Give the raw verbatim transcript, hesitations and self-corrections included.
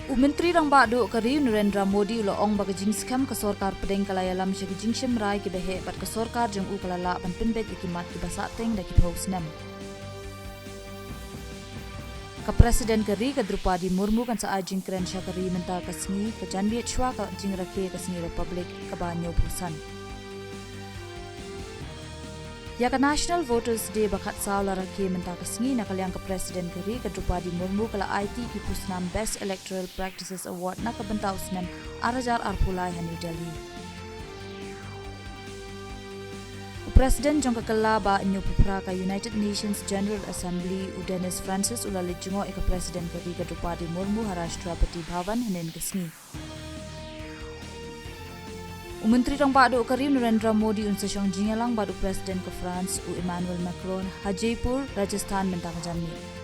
U Myntri Rangbah Duh ka ri u Narendra Modi u la ong ba ka jingskhem ka sorkar pdeng ka la ïalam sha ki jingshim rai kiba heh bad ka sorkar jong u ka la lah ban pynbeit ïa ki mat kiba sahteng da ki phew snem. Ka President ka ri ka Droupadi Murmu kan sa ai jingkren sha ka ri mynta ka sngi ka janmiet shuwa ka jingrakhe ka sngi Republic kaba hynñiewphew san. Ïa ka National Voters Day ba khatsaw la rakhe mynta ka sngi na ka liang ka President ka ri ka Droupadi Murmu ka la aiti ki khusnam Best Electoral Practices Award na ka bynta u snem ar hajar arphew lai ha New Delhi. U President jong ka kylla ba hynñiewphew phra ka United Nations General Assembly u Dennis Francis u la leit jngoh ïa ka President ka ri ka Droupadi Murmu ha Rashtrapati Bhavan hynnin ka sngi. U Myntri Rangbah Duh ka ri u Narendra Modi un sa shong jingïalang bad u President ka France u Emmanuel Macron ha Jaipur, Rajasthan mynta ka janmiet.